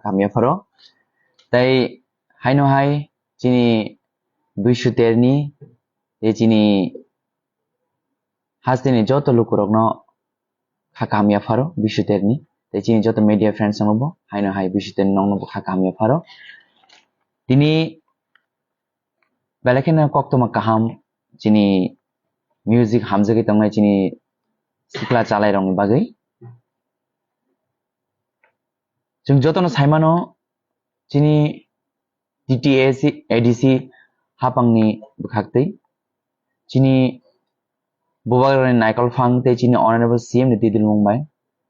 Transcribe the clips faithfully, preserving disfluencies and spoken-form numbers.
hamya pharo. Tai haino hai chini Bishu Terni, tei chini hasteni joto lukurokno kha kaham yapharo Bishu Terni, tei chini joto media friends roknobo haino hai Bishu Terni noknobo kha kaham yapharo. Tini belai kheno koktwma kaham chini music hamjagwi tongnai chini sikla chalairokni bagwi. Chwng jotono saimano chini T T A C, A D C hapangni bwkhaktwi chini bubagrani naikol phang tei chini honorable C M ni twi dilmung bai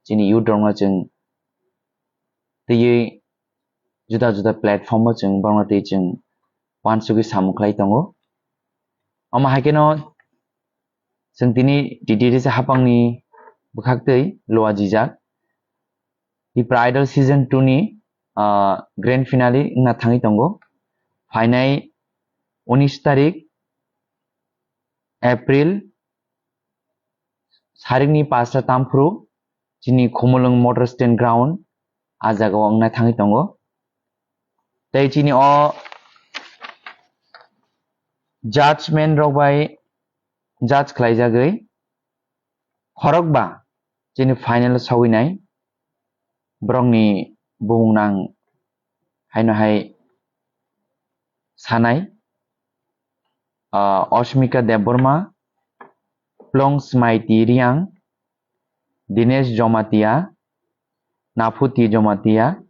chini youth rokno chwng twiwi juda juda platform o chwng borokno twi chwng uansugwi samung khlai tongo. Omo hai kheno chwng tini T T A C hapangni bwkhaktwi luajijak. Tipra Idol Season two ni, ah, grand finale wngna thangwi tongo. Phainai unis tarik April, sarikni pasta tamphuru chini Khumulwng Motor Stand Ground, ah jagao wngna thangwi tongo. Tei chini o judgment rok bai judge khlaijagwi khorokba chini final o sogwinai borokni bumung nang haino hai sanai, ah, Osmika Debbarma, Plong Smaiti Riang, Dinesh Jomatia, Naphuti Jomatia,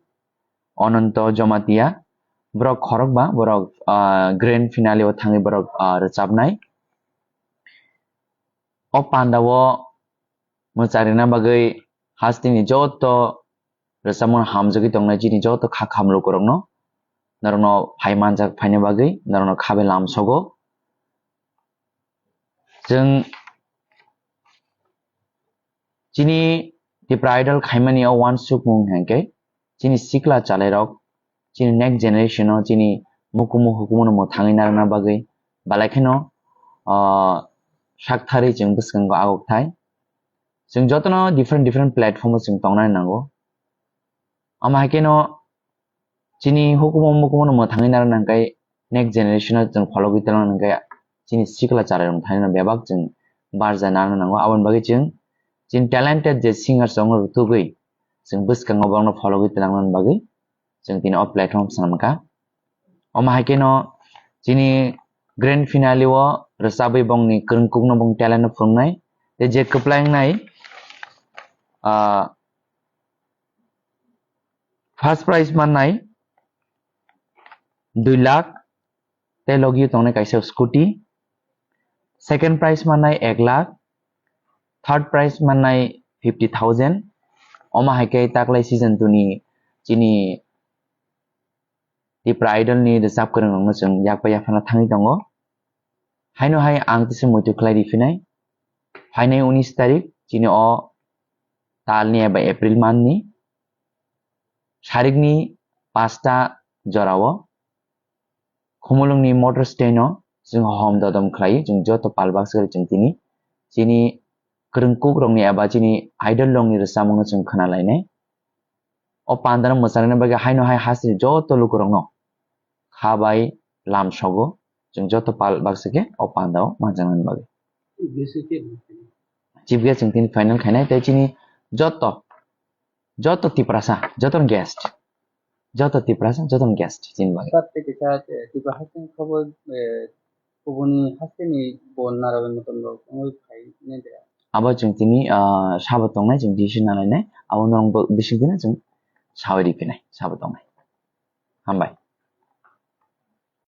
Ononto Jomatia, borok khorokba, borok, ah, grand finale o thangwi borok, ah, rwchapnai. O panda o mwcharina bagwi hasteni joto rwchapmung hamjagwi tongnai chini joto kha khamlukurokno, norokno phai manjak phaina bagwi norokno khabe lamsogo. Chwng chini Tipra Idol khaimani o uansukmung hinkhe chini sikla chalairok, chini next generation o chini mukumu hukumu no mwthangwi narwkna bagwi belai kheno, ah, saktharwi chwng bwskango agok thai. Chwng jotono different different platform o chwng tongnani nango. Omo hai kheno chini hukumu mukumu no mwthangwi narwkna hwnkhe next generation o chwng phologwi twlangna hwnkhe chini sikla chalairok thani no bebak chwng barja narwkna nango. Aboni bagwi chwng chini talented je singers rokno rwtugwi chwng bwskango borokno phologwi twlangna bagwi chwng tini o platform swnam kha. Omo hai kheno chini grand finale o rwchabwi bongni kwrwngkukno bong talent no phwrwngnai. Tei je kwplai wngnai, ah, first prize mannai dui lakh, tei logi tongnai kaisa scooty. Second prize mannai ek lakh, third prize mannai fifty thousand. Omo hai khe taklai season two ni chini Tipra Idol ni rwchap kwrwng rokno chwng yak bai yaphana thangwi tongo. Haino hai ang tisa muitu khlai ri phinai. Phainai unis tarik chini o tal ni eba April month ni sarikni pasta jorao Khumulwngni motor stand o chwng hom dodom khlai, chwng joto pal baksa chwng tini chini kwrwngkuk rokni eba chini idol rokni rwchapmung no chwng khna lainai. O pandano mwchanani bagwi haino hai hasteni joto lukurokno kha bai lam sogo, chwng joto pal baksa khe o pandao manjaknani bagwi. Chief guest chwng tini final khainai tei chini joto, joto Tiprasa, joto guest, joto Tiprasa, joto guest chini bagwi. Sir, tei kisa, eh, Tipra hasteni khobor, eh, kubuni hasteni bo narawi motom rok wngwi phai nai de. Abo chwng tini, ah, sabo tongnai, chwng decision nalainai, abo norok bo bising tini chwng sawi riphinai, sabo tongnai. Hambai.